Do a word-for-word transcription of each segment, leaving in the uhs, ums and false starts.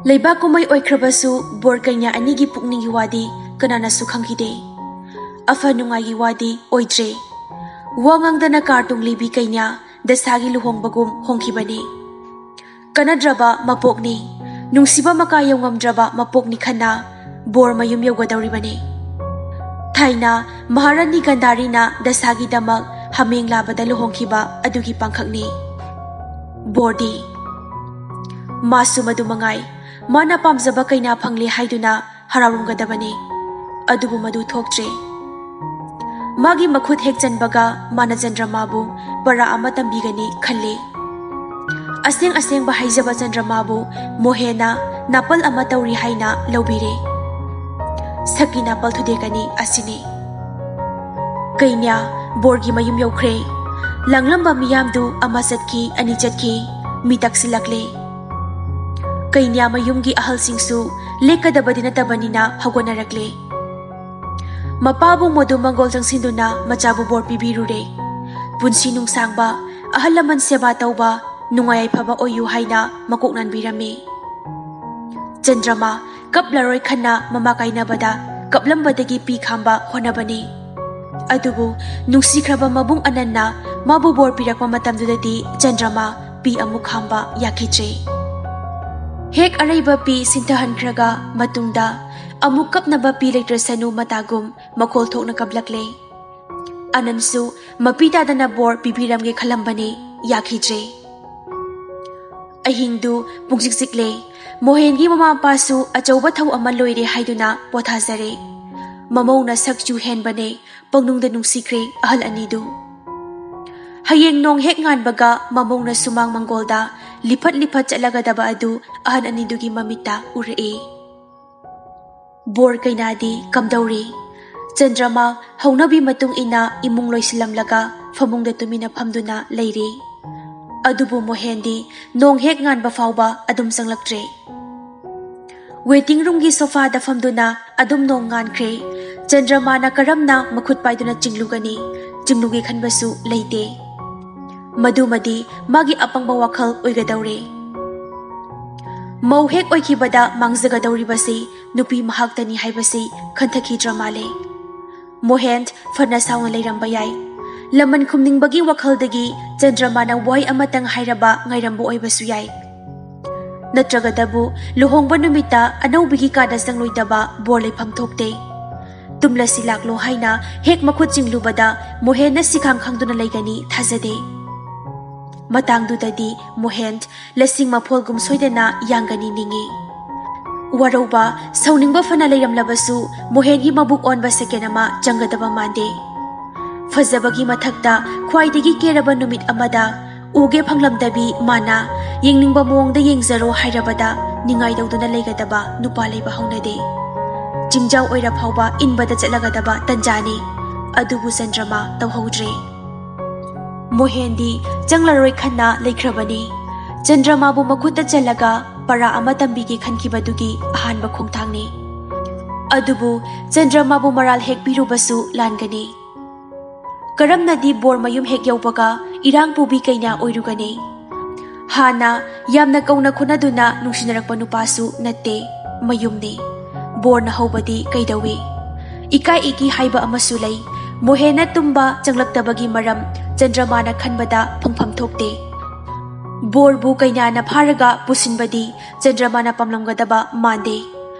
ꯂꯩꯕꯥꯛ ꯀꯨꯝꯍꯩ ꯑꯣꯏꯈ꯭ꯔꯕꯁꯨ ꯕꯣꯔ ꯀꯩꯅ꯭ꯌꯥ ꯑꯅꯤꯒꯤ ꯄꯨꯛꯅꯤꯡꯒꯤ ꯋꯥꯗꯤ ꯀꯅꯥꯅꯁꯨ ꯈꯪꯈꯤꯗꯦ꯫ ꯑꯐ ꯅꯨꯡꯉꯥꯏꯒꯤ ꯋꯥꯗꯤ ꯑꯣꯏꯗ꯭ꯔꯦ꯫ ꯋꯥ ꯉꯥꯡꯗꯅ ꯀꯥꯔ ꯇꯣꯡꯂꯤꯕꯤ ꯀꯩꯅ꯭ꯌꯥ ꯗꯁꯥꯒꯤ ꯂꯨꯍꯣꯡꯕꯒꯨꯝ ꯍꯣꯡꯈꯤꯕꯅꯤ꯫ ꯀꯅꯗ꯭ꯔꯕ ꯃꯄꯣꯛꯅꯤ, ꯅꯨꯡꯁꯤꯕ ꯃꯀꯥ ꯌꯧꯉꯝꯗ꯭ꯔꯕ ꯃꯄꯣꯛꯅꯤ ꯈꯟꯅ ꯕꯣꯔ ꯃꯌꯨꯝ ꯌꯧꯒꯗꯧꯔꯤꯕꯅꯤ꯫ ꯊꯥꯏꯅ ꯃꯍꯥꯔꯥꯅꯤ ꯒꯟꯙꯥꯔꯤꯅ ꯗꯁꯥꯒꯤꯗꯃꯛ ꯍꯥꯃꯦꯡ ꯂꯥꯕꯗ ꯂꯨꯍꯣꯡꯈꯤꯕ ꯑꯗꯨꯒꯤ ꯄꯥꯡꯈꯛꯅꯤ꯫ ꯕꯣꯔꯗꯤ ꯃꯥꯁꯨ ꯃꯗꯨ ꯃꯉꯥꯏ, ꯃꯥꯅ ꯄꯥꯝꯖꯕ ꯀꯩꯅꯥ ꯐꯪꯂꯦ ꯍꯥꯏꯗꯨꯅ ꯍꯔꯥꯎꯔꯝꯒꯗꯕꯅꯤ꯫ ꯑꯗꯨꯕꯨ ꯃꯗꯨ ꯊꯣꯛꯇ꯭ꯔꯦ꯫ ꯃꯥꯒꯤ ꯃꯈꯨꯠ ꯍꯦꯛ ꯆꯟꯕꯒ ꯃꯥꯅ ꯆꯟꯗ꯭ꯔꯃꯥꯕꯨ ꯄꯔꯥ ꯑꯃ ꯇꯝꯕꯤꯒꯅꯤ ꯈꯜꯂꯤ꯫ ꯑꯁꯦꯡ ꯑꯁꯦꯡꯕ ꯍꯥꯏꯖꯕ ꯆꯟꯗ꯭ꯔꯃꯥꯕꯨ ꯃꯣꯍꯦꯅ ꯅꯥꯄꯜ ꯑꯃ ꯇꯧꯔꯤ ꯍꯥꯏꯅ ꯂꯧꯕꯤꯔꯦ꯫ ꯁꯛꯀꯤ ꯅꯥꯄꯜ ꯊꯨꯗꯦꯛꯀꯅꯤ ꯑꯁꯤꯅꯤ꯫ ꯀꯩꯅ꯭ꯌꯥ ꯕꯣꯔꯒꯤ ꯃꯌꯨꯝ ꯌꯧꯈ꯭ꯔꯦ꯫ ꯂꯥꯡꯂꯝꯕ ꯃꯤꯌꯥꯝꯗꯨ ꯑꯃ ꯆꯠꯈꯤ, ꯑꯅꯤ ꯆꯠꯈꯤ, ꯃꯤ ꯇꯛꯁꯤꯜꯂꯛꯂꯦ꯫ ꯀꯩꯅ꯭ꯌꯥ ꯃꯌꯨꯝꯒꯤ ꯑꯍꯜꯁꯤꯡꯁꯨ ꯂꯦꯛꯀꯗꯕꯗꯤ ꯅꯠꯇꯕꯅꯤꯅ ꯍꯧꯒꯠꯅꯔꯛꯂꯦ꯫ ꯃꯄꯥꯕꯨꯡ ꯃꯗꯨ ꯃꯪꯒꯣꯜ ꯆꯪꯁꯤꯟꯗꯨꯅ ꯃꯆꯥꯕꯨ ꯕꯣꯔ ꯄꯤꯕꯤꯔꯨꯔꯦ꯫ ꯄꯨꯟꯁꯤ ꯅꯨꯡꯁꯥꯡꯕ, ꯑꯍꯜ ꯂꯃꯟ ꯁꯦꯕꯥ ꯇꯧꯕ, ꯅꯨꯡꯉꯥꯏ ꯌꯥꯏꯐꯕ ꯑꯣꯏꯌꯨ ꯍꯥꯏꯅ ꯃꯀꯣꯛ ꯅꯥꯟꯕꯤꯔꯝꯃꯤ꯫ ꯆꯟꯗ꯭ꯔꯃꯥ ꯀꯞꯂꯔꯣꯏ ꯈꯟꯅ ꯃꯃꯥ ꯀꯥꯏꯅꯕꯗ ꯀꯞꯂꯝꯕꯗꯒꯤ ꯄꯤ ꯈꯥꯝꯕ ꯍꯣꯠꯅꯕꯅꯤ꯫ ꯑꯗꯨꯕꯨ ꯅꯨꯡꯁꯤꯈ꯭ꯔꯕ ꯃꯕꯨꯡ ꯑꯅꯟꯅ ꯃꯥꯕꯨ ꯕꯣꯔ ꯄꯤꯔꯛꯄ ꯃꯇꯝꯗꯨꯗꯗꯤ ꯆꯟꯗ꯭ꯔꯃꯥ ꯄꯤ ꯑꯃꯨꯛ ꯈꯥꯝꯕ ꯌꯥꯈꯤꯗ꯭ꯔꯦ꯫ ꯍꯦꯛ ꯑꯔꯩꯕ ꯄꯤ ꯁꯤꯟꯊꯍꯟꯈ꯭ꯔꯒ ꯃꯇꯨꯡꯗ ꯑꯃꯨꯛ ꯀꯞꯅꯕ ꯄꯤ ꯂꯩꯇ꯭ꯔꯁꯅꯨ ꯃꯇꯥꯒꯨꯝ ꯃꯈꯣꯜ ꯊꯣꯛꯅ ꯀꯞꯂꯛꯂꯦ꯫ ꯑꯅꯟꯁꯨ ꯃꯄꯤ ꯇꯥꯗꯅ ꯕꯣꯔ ꯄꯤꯕꯤꯔꯝꯒꯦ ꯈꯜꯂꯝꯕꯅꯤ, ꯌꯥꯈꯤꯗ꯭ꯔꯦ꯫ ꯑꯍꯤꯡꯗꯨ ꯄꯨꯡꯆꯤꯛ ꯆꯤꯛꯂꯦ꯫ ꯃꯣꯍꯦꯟꯒꯤ ꯃꯃꯥ ꯃꯄꯥꯁꯨ ꯑꯆꯧꯕ ꯊꯧ ꯑꯃ ꯂꯣꯏꯔꯦ ꯍꯥꯏꯗꯨꯅ ꯄꯣꯊꯥꯖꯔꯦ꯫ ꯃꯃꯧꯅ ꯁꯛꯆꯨ ꯍꯦꯟꯕꯅꯦ, ꯄꯪꯅꯨꯡꯗ ꯅꯨꯡꯁꯤꯈ꯭ꯔꯦ ꯑꯍꯜ ꯑꯅꯤꯗꯨ꯫ ꯍꯌꯦꯡ ꯅꯣꯡ ꯍꯦꯛ ꯉꯥꯟꯕꯒ ꯃꯃꯧꯅ ꯁꯨꯃꯥꯡ ꯃꯪꯒꯣꯜꯗ ꯂꯤꯐꯠ ꯂꯤꯐꯠ ꯆꯠꯂꯒꯗꯕ ꯑꯗꯨ ꯑꯍꯜ ꯑꯅꯤꯗꯨꯒꯤ ꯃꯃꯤꯠꯇ ꯎꯔꯛꯏ꯫ ꯕꯣꯔ ꯀꯩꯅꯥꯗꯤ ꯀꯝꯗꯧꯔꯤ? ꯆꯟꯗ꯭ꯔꯃꯥ ꯍꯧꯅꯕꯤ ꯃꯇꯨꯡ ꯏꯟꯅ ꯏꯃꯨꯡ ꯂꯣꯏꯁꯤꯜꯂꯝꯂꯒ ꯐꯃꯨꯡꯗ ꯇꯨꯃꯤꯟꯅ ꯐꯝꯗꯨꯅ ꯂꯩꯔꯤ꯫ ꯑꯗꯨꯕꯨ ꯃꯣꯍꯦꯟꯗꯤ ꯅꯣꯡ ꯍꯦꯛ ꯉꯥꯟꯕ ꯐꯥꯎꯕ ꯑꯗꯨꯝ ꯆꯪꯂꯛꯇ꯭ꯔꯦ꯫ ꯋꯦꯇꯤꯡ ꯔꯨꯝꯒꯤ ꯁꯣꯐꯥꯗ ꯐꯝꯗꯨꯅ ꯑꯗꯨꯝ ꯅꯣꯡ ꯉꯥꯟꯈ꯭ꯔꯦ꯫ ꯆꯟꯗ꯭ꯔꯃꯥꯅ ꯀꯔꯝꯅ ꯃꯈꯨꯠ ꯄꯥꯏꯗꯨꯅ ꯆꯤꯡꯂꯨꯒꯅꯤ? ꯆꯤꯡꯂꯨꯒꯦ ꯈꯟꯕꯁꯨ ꯂꯩꯇꯦ꯫ ꯃꯗꯨꯃꯗꯤ ꯃꯥꯒꯤ ꯑꯄꯪꯕ ꯋꯥꯈꯜ ꯑꯣꯏꯒꯗꯧꯔꯦ꯫ ꯃꯧ ꯍꯦꯛ ꯑꯣꯏꯈꯤꯕꯗ ꯃꯥꯡꯖꯒꯗꯧꯔꯤꯕꯁꯤ ꯅꯨꯄꯤ ꯃꯍꯥꯛꯇꯅꯤ ꯍꯥꯏꯕꯁꯤ ꯈꯟꯊꯈꯤꯗ꯭ꯔ ꯃꯥꯜꯂꯦ꯫ ꯃꯣꯍꯦꯟ ꯐꯅ ꯁꯥꯎꯅ ꯂꯩꯔꯝꯕ ꯌꯥꯏ꯫ ꯂꯃꯟ ꯈꯨꯝꯅꯤꯡꯕꯒꯤ ꯋꯥꯈꯜꯗꯒꯤ ꯆꯟꯗ꯭ꯔꯃꯥꯅ ꯋꯥꯍꯩ ꯑꯃꯇꯪ ꯍꯥꯏꯔꯕ ꯉꯥꯏꯔꯝꯕ ꯑꯣꯏꯕꯁꯨ ꯌꯥꯏ꯫ ꯅꯠꯇ꯭ꯔꯒꯗꯕꯨ ꯂꯨꯍꯣꯡꯕ ꯅꯨꯃꯤꯠꯇ ꯑꯅꯧꯕꯤꯒꯤ ꯀꯥꯗ ꯆꯪꯂꯣꯏꯗꯕ ꯕꯣꯔ ꯂꯩꯐꯝ ꯊꯣꯛꯇꯦ꯫ ꯇꯨꯝꯂꯁꯤ ꯂꯥꯛꯂꯣ ꯍꯥꯏꯅ ꯍꯦꯛ ꯃꯈꯨꯠ ꯆꯤꯡꯂꯨꯕꯗ ꯃꯣꯍꯦꯟꯅ ꯁꯤꯈꯥꯡ ꯈꯪꯗꯨꯅ ꯂꯩꯒꯅꯤ ꯊꯥꯖꯗꯦ꯫ ꯃꯇꯥꯡꯗꯨꯗꯗꯤ ꯃꯣꯍꯦꯟ ꯂꯁꯤꯡ ꯃꯐꯣꯜꯒꯨꯝ ꯁꯣꯏꯗꯅ ꯌꯥꯡꯒꯅꯤ ꯅꯤꯡꯏ꯫ ꯋꯥꯔꯧꯕ, ꯁꯥꯎꯅꯤꯡꯕ ꯐꯅ ꯂꯩꯔꯝꯂꯕꯁꯨ ꯃꯣꯍꯦꯟꯒꯤ ꯃꯕꯨꯛ ꯑꯣꯟꯕ ꯁꯦꯀꯦꯟ ꯑꯃ ꯆꯪꯒꯗꯕ ꯃꯥꯟꯗꯦ꯫ ꯐꯖꯕꯒꯤ ꯃꯊꯛꯇ ꯈ꯭ꯋꯥꯏꯗꯒꯤ ꯀꯦꯔꯕ ꯅꯨꯃꯤꯠ ꯑꯃꯗ ꯎꯒꯦ ꯐꯪꯂꯝꯗꯕꯤ ꯃꯥꯅ ꯌꯦꯡꯅꯤꯡꯕ ꯃꯑꯣꯡꯗ ꯌꯦꯡꯖꯔꯣ ꯍꯥꯏꯔꯕꯗ ꯅꯤꯡꯉꯥꯏ ꯇꯧꯗꯨꯅ ꯂꯩꯒꯗꯕ ꯅꯨꯄꯥ ꯂꯩꯕ ꯍꯧꯅꯗꯦ꯫ ꯆꯤꯡꯖꯥꯎ ꯑꯣꯏꯔ ꯐꯥꯎꯕ ꯏꯟꯕꯗ ꯆꯠꯂꯒꯗꯕ ꯇꯟꯖꯥꯅꯤ꯫ ꯑꯗꯨꯕꯨ ꯆꯟꯗ꯭ꯔꯃꯥ ꯇꯧꯍꯧꯗ꯭ꯔꯦ꯫ ꯃꯣꯍꯦꯟꯗꯤ ꯆꯪꯂꯔꯣꯏ ꯈꯟꯅ ꯂꯩꯈ꯭ꯔꯕꯅꯤ꯫ ꯆꯟꯗ꯭ꯔꯃꯥꯕꯨ ꯃꯈꯨꯠꯇ ꯆꯜꯂꯒ ꯄꯔꯥ ꯑꯃ ꯇꯝꯕꯤꯒꯦ ꯈꯟꯈꯤꯕꯗꯨꯒꯤ ꯑꯍꯥꯟꯕ ꯈꯣꯡꯊꯥꯡꯅꯤ꯫ ꯑꯗꯨꯕꯨ ꯆꯟꯗ꯭ꯔꯃꯥꯕꯨ ꯃꯔꯥꯜ ꯍꯦꯛ ꯄꯤꯔꯨꯕꯁꯨ ꯂꯥꯟꯒꯅꯤ꯫ ꯀꯔꯝꯅꯗꯤ ꯕꯣꯔ ꯃꯌꯨꯝ ꯍꯦꯛ ꯌꯧꯕꯒ ꯏꯔꯥꯡ ꯄꯨꯕꯤ ꯀꯩꯅꯥ ꯑꯣꯏꯔꯨꯒꯅꯤ? ꯍꯥꯟꯅ ꯌꯥꯝꯅ ꯀꯧꯅ ꯈꯨꯅꯗꯨꯅ ꯅꯨꯡꯁꯤꯅꯔꯛꯄ ꯅꯨꯄꯥꯁꯨ ꯅꯠꯇꯦ, ꯃꯌꯨꯝꯅꯤ꯫ ꯕꯣꯔꯅ ꯍꯧꯕꯗꯤ ꯀꯩꯗꯧꯏ? ꯏꯀꯥꯏ ꯏꯀꯤ ꯍꯥꯏꯕ ꯑꯃꯁꯨ ꯂꯩ꯫ ꯃꯣꯍꯦꯟꯅ ꯇꯨꯝꯕ ꯆꯪꯂꯛꯇꯕꯒꯤ ꯃꯔꯝ ꯆꯟꯗ꯭ꯔꯃꯥꯅ ꯈꯟꯕꯗ ꯐꯪꯐꯝ ꯊꯣꯛꯇꯦ꯫ ꯕꯣꯔꯕꯨ ꯀꯩꯅꯥꯅ ꯐꯥꯔꯒ ꯄꯨꯁꯤꯟꯕꯗꯤ ꯆꯟꯗ꯭ꯔꯃꯥꯅ ꯄꯥꯝꯂꯝꯒꯗꯕ ꯃꯥꯟꯗꯦ꯫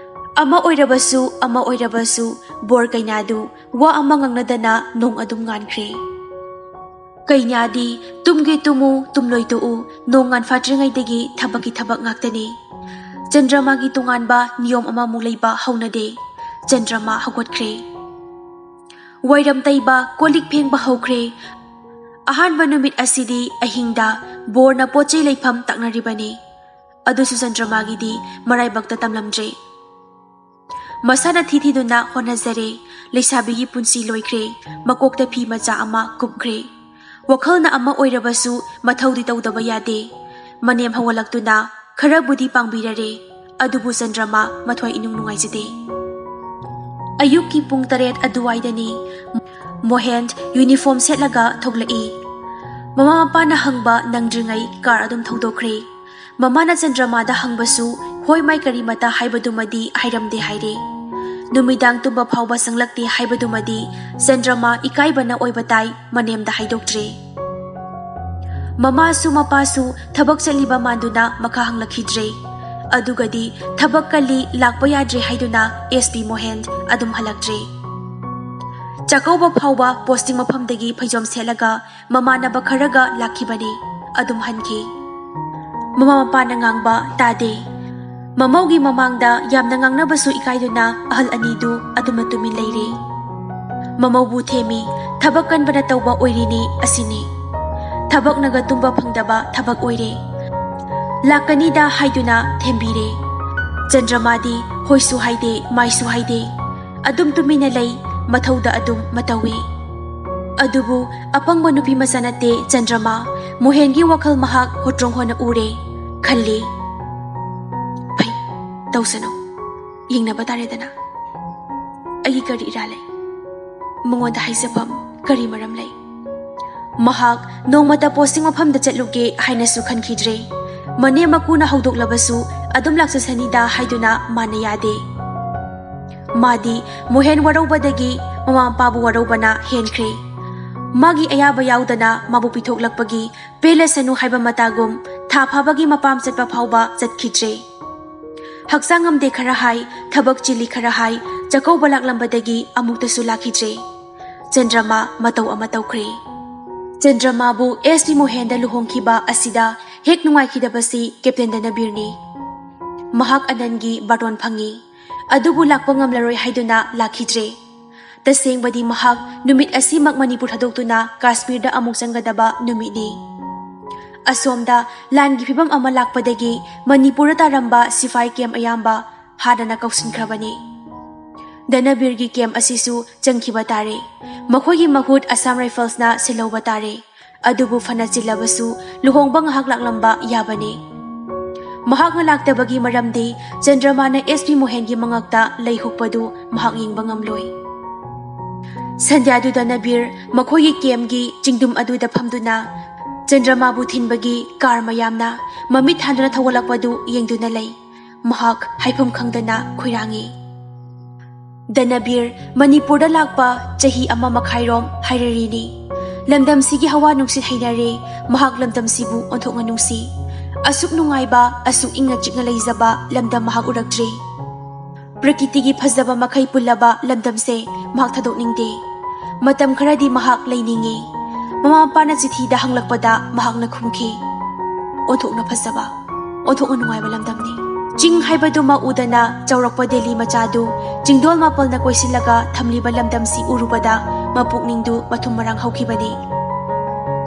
ꯑꯃ ꯑꯣꯏꯔꯕꯁꯨ, ꯑꯃ ꯑꯣꯏꯔꯕꯁꯨ, ꯕꯣꯔ ꯀꯩꯅꯥꯗꯨ ꯋꯥ ꯑꯃ ꯉꯥꯡꯅꯗꯅ ꯅꯣꯡ ꯑꯗꯨꯝ ꯉꯥꯟꯈ꯭ꯔꯦ꯫ ꯀꯩꯅꯥꯗꯤ ꯇꯨꯝꯒꯦ ꯇꯨꯝꯃꯨ, ꯇꯨꯝꯂꯣꯏ ꯇꯣꯛꯎ, ꯅꯣꯡ ꯉꯥꯟ ꯐꯥꯠꯇ꯭ꯔꯤꯉꯩꯗꯒꯤ ꯊꯕꯛꯀꯤ ꯊꯕꯛ ꯉꯥꯛꯇꯅꯤ꯫ ꯆꯟꯗ꯭ꯔꯃꯥꯒꯤ ꯇꯣꯉꯥꯟꯕ ꯅꯤꯌꯣꯝ ꯑꯃꯃꯨꯛ ꯂꯩꯕ ꯍꯧꯅꯗꯦ꯫ ꯆꯟꯗ꯭ꯔꯃꯥ ꯍꯧꯒꯠꯈ꯭ꯔꯦ꯫ ꯋꯥꯏꯔꯝ ꯇꯩꯕ, ꯀꯣꯜ ꯂꯤꯛ ꯐꯦꯡꯕ ꯍꯧꯈ꯭ꯔꯦ꯫ ꯑꯍꯥꯟꯕ ꯅꯨꯃꯤꯠ ꯑꯁꯤꯗꯤ ꯑꯍꯤꯡꯗ ꯕꯣꯔꯅ ꯄꯣꯠ ꯆꯩ ꯂꯩꯐꯝ ꯇꯥꯛꯅꯔꯤꯕꯅꯤ꯫ ꯑꯗꯨꯁꯨ ꯆꯟꯗ꯭ꯔꯃꯥꯒꯤꯗꯤ ꯃꯔꯥꯏꯕꯛꯇ ꯇꯝꯂꯝꯗ꯭ꯔꯦ꯫ ꯃꯁꯥꯅ ꯊꯤ ꯊꯤꯗꯨꯅ ꯍꯣꯠꯅꯖꯔꯦ꯫ ꯂꯩꯁꯥꯕꯤꯒꯤ ꯄꯨꯟꯁꯤ ꯂꯣꯏꯈ꯭ꯔꯦ꯫ ꯃꯀꯣꯛꯇ ꯐꯤ ꯃꯆꯥ ꯑꯃ ꯀꯨꯞꯈ꯭ꯔꯦ꯫ ꯋꯥꯈꯜꯅ ꯑꯃ ꯑꯣꯏꯔꯕꯁꯨ ꯃꯊꯧꯗꯤ ꯇꯧꯗꯕ ꯌꯥꯗꯦ꯫ ꯃꯅꯦꯝ ꯍꯧꯒꯠꯂꯛꯇꯨꯅ ꯈꯔꯕꯨꯗꯤ ꯄꯥꯡꯕꯤꯔꯔꯦ, ꯑꯗꯨꯕꯨ ꯆꯟꯗ꯭ꯔꯃꯥ ꯃꯊ꯭ꯋꯥꯏ ꯏꯅꯨꯡ ꯅꯨꯡꯉꯥꯏꯖꯗꯦ꯫ ꯑꯌꯨꯛꯀꯤ ꯄꯨꯡ ꯇꯔꯦꯠ ꯑꯗꯨꯋꯥꯏꯗꯅꯤ꯫ ꯃꯣꯍꯦꯟ ꯌꯨꯅꯤꯐꯣꯔꯝ ꯁꯦꯠꯂꯒ ꯊꯣꯛꯂꯛꯏ꯫ ꯃꯃꯥ ꯃꯄꯥꯅ ꯍꯪꯕ ꯅꯪꯗ꯭ꯔꯤꯉꯩ ꯀꯥꯔ ꯑꯗꯨꯝ ꯊꯧꯗꯣꯛꯈ꯭ꯔꯦ꯫ ꯃꯃꯥꯅ ꯆꯟꯗ꯭ꯔꯃꯥꯗ ꯍꯪꯕꯁꯨ ꯍꯣꯏ ꯃꯥꯏ ꯀꯔꯤꯃꯇ ꯍꯥꯏꯕꯗꯨꯃꯗꯤ ꯍꯥꯏꯔꯝꯗꯦ ꯍꯥꯏꯔꯦ꯫ ꯅꯨꯃꯤꯗꯥꯡ ꯇꯨꯝꯕ ꯐꯥꯎꯕ ꯁꯪꯂꯛꯇꯦ ꯍꯥꯏꯕꯗꯨꯃꯗꯤ ꯆꯟꯗ꯭ꯔꯃꯥ ꯏꯀꯥꯏꯕꯅ ꯑꯣꯏꯕ ꯇꯥꯏ, ꯃꯅꯦꯝꯗ ꯍꯥꯏꯗꯣꯛꯇ꯭ꯔꯦ꯫ ꯃꯃꯥꯁꯨ ꯃꯄꯥꯁꯨ ꯊꯕꯛ ꯆꯠꯂꯤꯕ ꯃꯥꯟꯗꯨꯅ ꯃꯈꯥ ꯍꯪꯂꯛꯈꯤꯗ꯭ꯔꯦ꯫ ꯑꯗꯨꯒꯗꯤ ꯊꯕꯛ ꯀꯜꯂꯤ, ꯂꯥꯛꯄ ꯌꯥꯗ꯭ꯔꯦ ꯍꯥꯏꯗꯨꯅ ꯑꯦꯁ ꯄꯤ ꯃꯣꯍꯦꯟ ꯑꯗꯨꯝ ꯍꯜꯂꯛꯇ꯭ꯔꯦ꯫ ꯆꯥꯛꯀꯧꯕ ꯐꯥꯎꯕ ꯄꯣꯁꯇꯤꯡ ꯃꯐꯝꯗꯒꯤ ꯐꯩꯖꯣꯝ ꯁꯦꯠꯂꯒ ꯃꯃꯥꯟꯅꯕ ꯈꯔꯒ ꯂꯥꯛꯈꯤꯕꯅꯤ, ꯑꯗꯨꯝ ꯍꯟꯈꯤ꯫ ꯃꯃꯥ ꯃꯄꯥꯅ ꯉꯥꯡꯕ ꯇꯥꯗꯦ꯫ ꯃꯃꯧꯒꯤ ꯃꯃꯥꯡꯗ ꯌꯥꯝꯅ ꯉꯥꯡꯅꯕꯁꯨ ꯏꯀꯥꯏꯗꯨꯅ ꯑꯍꯜ ꯑꯅꯤꯗꯨ ꯑꯗꯨꯝꯅ ꯇꯨꯃꯤꯟ ꯂꯩꯔꯦ꯫ ꯃꯃꯧꯕꯨ ꯊꯦꯝꯃꯤ, ꯊꯕꯛ ꯀꯟꯕꯅ ꯇꯧꯕ ꯑꯣꯏꯔꯤꯅꯤ ꯑꯁꯤꯅꯤ꯫ ꯊꯕꯛꯅꯒ ꯇꯨꯝꯕ ꯐꯪꯗꯕ ꯊꯕꯛ ꯑꯣꯏꯔꯦ꯫ ꯂꯥꯛꯀꯅꯤꯗ ꯍꯥꯏꯗꯨꯅ ꯊꯦꯝꯕꯤꯔꯦ꯫ ꯆꯟꯗ꯭ꯔꯃꯥꯗꯤ ꯍꯣꯏꯁꯨ ꯍꯥꯏꯗꯦ, ꯃꯥꯏꯁꯨ ꯍꯥꯏꯗꯦ꯫ ꯑꯗꯨꯝ ꯇꯨꯃꯤꯟꯅ ꯂꯩ, ꯃꯊꯧꯗ ꯑꯗꯨꯝ ꯃꯇꯧꯏ꯫ ꯑꯗꯨꯕꯨ ꯑꯄꯪꯕ ꯅꯨꯄꯤ ꯃꯆꯥ ꯅꯠꯇꯦ ꯆꯟꯗ꯭ꯔꯃꯥ꯫ ꯃꯣꯍꯦꯟꯒꯤ ꯋꯥꯈꯜ ꯃꯍꯥꯛ ꯍꯣꯇ꯭ꯔꯣꯡ ꯍꯣꯟꯅ ꯎꯔꯦ꯫ ꯈꯜꯂꯤ, "ꯐꯩ, ꯇꯧꯁꯅꯨ꯫ ꯌꯦꯡꯅꯕ ꯇꯥꯔꯦꯗꯅ꯫ ꯑꯩꯒꯤ ꯀꯔꯤ ꯏꯔꯥ ꯂꯩ? ꯃꯉꯣꯟꯗ ꯍꯥꯏꯖꯐꯝ ꯀꯔꯤ ꯃꯔꯝ ꯂꯩ?" ꯃꯍꯥꯛ ꯅꯣꯡꯃꯇ ꯄꯣꯁꯇꯤꯡ ꯃꯐꯝꯗ ꯆꯠꯂꯨꯒꯦ ꯍꯥꯏꯅꯁꯨ ꯈꯟꯈꯤꯗ꯭ꯔꯦ꯫ ꯃꯅꯦꯝ ꯃꯀꯨꯅ ꯍꯧꯗꯣꯛꯂꯕꯁꯨ ꯑꯗꯨꯝ ꯂꯥꯛꯆꯁꯅꯤꯗ ꯍꯥꯏꯗꯨꯅ ꯃꯥꯅ ꯌꯥꯗꯦ꯫ ꯃꯥꯗꯤ ꯃꯣꯍꯦꯟ ꯋꯥꯔꯧꯕꯗꯒꯤ ꯃꯃꯥ ꯃꯄꯥꯕꯨ ꯋꯥꯔꯧꯕꯅ ꯍꯦꯟꯈ꯭ꯔꯦ꯫ ꯃꯥꯒꯤ ꯑꯌꯥꯕ ꯌꯥꯎꯗꯅ ꯃꯥꯕꯨ ꯄꯤꯊꯣꯛꯂꯛꯄꯒꯤ ꯄꯦꯜꯂꯁꯅꯨ ꯍꯥꯏꯕ ꯃꯇꯥꯒꯨꯝ ꯊꯥ ꯐꯥꯕꯒꯤ ꯃꯄꯥꯝ ꯆꯠꯄ ꯐꯥꯎꯕ ꯆꯠꯈꯤꯗ꯭ꯔꯦ꯫ ꯍꯛꯆꯥꯡ ꯉꯝꯗꯦ ꯈꯔ ꯍꯥꯏ, ꯊꯕꯛ ꯆꯤꯜꯂꯤ ꯈꯔ ꯍꯥꯏ, ꯆꯥꯛꯀꯧꯕ ꯂꯥꯛꯂꯝꯕꯗꯒꯤ ꯑꯃꯨꯛꯇꯁꯨ ꯂꯥꯛꯈꯤꯗ꯭ꯔꯦ꯫ ꯆꯟꯗ꯭ꯔꯃꯥ ꯃꯇꯧ ꯑꯃ ꯇꯧꯈ꯭ꯔꯦ꯫ ꯆꯟꯗ꯭ꯔꯃꯥꯕꯨ ꯑꯦꯁ ꯄꯤ ꯃꯣꯍꯦꯟꯗ ꯂꯨꯍꯣꯡꯈꯤꯕ ꯑꯁꯤꯗ ꯍꯦꯛ ꯅꯨꯡꯉꯥꯏꯈꯤꯗꯕꯁꯤ ꯀꯦꯞꯇꯦꯟ ꯗꯅꯕꯤꯔꯅꯤ꯫ ꯃꯍꯥꯛ ꯑꯅꯟꯒꯤ ꯕꯥꯇꯣꯟ ꯐꯪꯉꯤ, ꯑꯗꯨꯕꯨ ꯂꯥꯛꯄ ꯉꯝꯂꯔꯣꯏ ꯍꯥꯏꯗꯨꯅ ꯂꯥꯛꯈꯤꯗ꯭ꯔꯦ꯫ ꯇꯁꯦꯡꯕꯗꯤ ꯃꯍꯥꯛ ꯅꯨꯃꯤꯠ ꯑꯁꯤꯃꯛ ꯃꯅꯤꯄꯨꯔ ꯊꯥꯗꯣꯛꯇꯨꯅ ꯀꯥꯁꯃꯤꯔꯗ ꯑꯃꯨꯛ ꯆꯪꯒꯗꯕ ꯅꯨꯃꯤꯠꯅꯤ꯫ ꯑꯁꯣꯝꯗ ꯂꯥꯟꯒꯤ ꯐꯤꯕꯝ ꯑꯃ ꯂꯥꯛꯄꯗꯒꯤ ꯃꯅꯤꯄꯨꯔꯗ ꯇꯥꯔꯝꯕ ꯁꯤꯐꯥꯏ ꯀꯦꯝ ꯑꯌꯥꯝꯕ ꯍꯥꯟꯅꯅ ꯀꯧꯁꯤꯟꯈ꯭ꯔꯕꯅꯤ꯫ ꯗꯅꯕꯤꯔꯒꯤ ꯀꯦꯝ ꯑꯁꯤꯁꯨ ꯆꯪꯈꯤꯕ ꯇꯥꯔꯦ꯫ ꯃꯈꯣꯏꯒꯤ ꯃꯍꯨꯠ ꯑꯁꯥꯝ ꯔꯥꯏꯐꯜꯁꯅ ꯁꯤꯜꯍꯧꯕ ꯇꯥꯔꯦ꯫ ꯑꯗꯨꯕꯨ ꯐꯅ ꯆꯤꯜꯂꯕꯁꯨ ꯂꯨꯍꯣꯡꯕ ꯉꯥꯏꯍꯥꯛ ꯂꯥꯛꯂꯝꯕ ꯌꯥꯕꯅꯤ꯫ ꯃꯍꯥꯛꯅ ꯂꯥꯛꯇꯕꯒꯤ ꯃꯔꯝꯗꯤ ꯆꯟꯗ꯭ꯔꯃꯥꯅ ꯑꯦꯁ ꯄꯤ ꯃꯣꯍꯦꯟꯒꯤ ꯃꯉꯛꯇ ꯂꯩ ꯍꯨꯛꯄꯗꯨ ꯃꯍꯥꯛ ꯌꯦꯡꯕ ꯉꯝꯂꯣꯏ꯫ ꯁꯟꯙ꯭ꯌꯥꯗꯨ ꯗꯅꯕꯤꯔ ꯃꯈꯣꯏꯒꯤ ꯀꯦꯝꯒꯤ ꯆꯤꯡꯗꯨꯝ ꯑꯗꯨꯗ ꯐꯝꯗꯨꯅ ꯆꯟꯗ꯭ꯔꯃꯥꯕꯨ ꯊꯤꯟꯕꯒꯤ ꯀꯥꯔ ꯃꯌꯥꯝꯅ ꯃꯃꯤꯠ ꯊꯥꯟꯗꯨꯅ ꯊꯧꯒꯠꯂꯛꯄꯗꯨ ꯌꯦꯡꯗꯨꯅ ꯂꯩ꯫ ꯃꯍꯥꯛ ꯍꯥꯏꯐꯝ ꯈꯪꯗꯅ ꯈꯣꯏꯔꯥꯡꯏ꯫ ꯗꯅꯕꯤꯔ ꯃꯅꯤꯄꯨꯔꯗ ꯂꯥꯛꯄ ꯆꯍꯤ ꯑꯃ ꯃꯈꯥꯏꯔꯣꯝ ꯍꯥꯏꯔꯔꯤꯅꯤ꯫ ꯂꯝꯗꯝꯁꯤꯒꯤ ꯍꯋꯥ ꯅꯨꯡꯁꯤꯠ ꯍꯩꯅꯔꯦ꯫ ꯃꯍꯥꯛ ꯂꯝꯗꯝꯁꯤꯕꯨ ꯑꯣꯟꯊꯣꯛꯅ ꯅꯨꯡꯁꯤ꯫ ꯑꯁꯨꯛ ꯅꯨꯡꯉꯥꯏꯕ, ꯑꯁꯨꯛ ꯏꯪꯅ ꯆꯤꯛꯅ ꯂꯩꯖꯕ ꯂꯝꯗꯝ ꯃꯍꯥꯛ ꯎꯔꯛꯇ꯭ꯔꯤ꯫ ꯄ꯭ꯔꯀꯤꯇꯤꯒꯤ ꯐꯖꯕ ꯃꯈꯩ ꯄꯨꯜꯂꯕ ꯂꯝꯗꯝꯁꯦ ꯃꯍꯥꯛ ꯊꯥꯗꯣꯛꯅꯤꯡꯗꯦ꯫ ꯃꯇꯝ ꯈꯔꯗꯤ ꯃꯍꯥꯛ ꯂꯩꯅꯤꯡꯉꯤ꯫ ꯃꯃꯥ ꯃꯄꯥꯅ ꯆꯤꯊꯤꯗ ꯍꯪꯂꯛꯄꯗ ꯃꯍꯥꯛꯅ ꯈꯨꯝꯈꯤ, "ꯑꯣꯟꯊꯣꯛꯅ ꯐꯖꯕ, ꯑꯣꯟꯊꯣꯛꯅ ꯅꯨꯡꯉꯥꯏꯕ ꯂꯝꯗꯝꯅꯤ꯫ ꯆꯤꯡ ꯍꯥꯏꯕꯗꯨꯃ ꯎꯗꯅ ꯆꯥꯎꯔꯛꯄ ꯗꯦꯜꯂꯤ ꯃꯆꯥꯗꯨ ꯆꯤꯡꯗꯣꯜ ꯃꯥꯄꯜꯅ ꯀꯣꯏꯁꯤꯜꯂꯒ ꯊꯝꯂꯤꯕ ꯂꯝꯗꯝꯁꯤ ꯎꯔꯨꯕꯗ ꯃꯄꯨꯛꯅꯤꯡꯗꯨ ꯃꯊꯨꯝ ꯃꯔꯥꯡ ꯍꯧꯈꯤꯕꯅꯤ꯫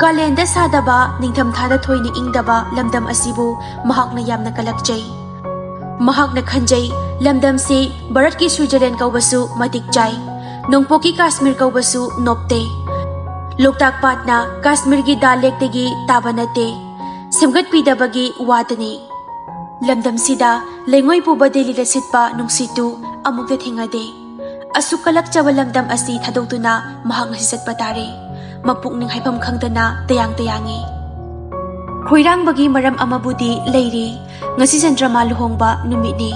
ꯀꯥꯂꯦꯟꯗ ꯁꯥꯗꯕ, ꯅꯤꯡꯊꯝꯊꯥꯗ ꯊꯣꯏꯅ ꯏꯪꯗꯕ ꯂꯝꯗꯝ ꯑꯁꯤꯕꯨ ꯃꯍꯥꯛꯅ ꯌꯥꯝꯅ ꯀꯜꯂꯛꯆꯩ꯫ ꯃꯍꯥꯛꯅ ꯈꯟꯖꯩ, ꯂꯝꯗꯝꯁꯤ ꯚꯥꯔꯠꯀꯤ ꯁ꯭ꯋꯤꯖꯔꯂꯦꯟ ꯀꯧꯕꯁꯨ ꯃꯇꯤꯛ ꯆꯥꯏ, ꯅꯣꯡꯄꯣꯛꯀꯤ ꯀꯥꯁꯃꯤꯔ ꯀꯧꯕꯁꯨ ꯅꯣꯞꯇꯦ꯫ ꯂꯣꯛꯇꯥꯛ ꯄꯥꯠꯅ ꯀꯥꯁꯃꯤꯔꯒꯤ ꯗꯥꯜ ꯂꯦꯛꯇꯒꯤ ꯇꯥꯕ ꯅꯠꯇꯦ, ꯁꯦꯝꯒꯠꯄꯤꯗꯕꯒꯤ ꯋꯥꯗꯅꯤ꯫ ꯂꯝꯗꯝꯁꯤꯗ ꯂꯩꯉꯣꯏ ꯄꯨꯕ ꯗꯦꯜꯂꯤꯗ ꯁꯤꯠꯄ ꯅꯨꯡꯁꯤꯠꯇꯨ ꯑꯃꯨꯛꯇ ꯊꯦꯡꯅꯗꯦ꯫ ꯑꯁꯨꯛ ꯀꯜꯂꯛꯆꯕ ꯂꯝꯗꯝ ꯑꯁꯤ ꯊꯥꯗꯣꯛꯇꯨꯅ ꯃꯍꯥꯛ ꯉꯁꯤ ꯆꯠꯄ ꯇꯥꯔꯦ꯫ ꯃꯄꯨꯛꯅꯤꯡ ꯍꯥꯏꯐꯝ ꯈꯪꯗꯅ ꯇꯌꯥꯡ ꯇꯌꯥꯡꯉꯤ꯫ ꯈꯣꯏꯔꯥꯡꯕꯒꯤ ꯃꯔꯝ ꯑꯃꯕꯨꯗꯤ ꯂꯩꯔꯤ꯫ ꯉꯁꯤ ꯆꯟꯗ꯭ꯔꯃꯥ ꯂꯨꯍꯣꯡꯕ ꯅꯨꯃꯤꯠꯅꯤ꯫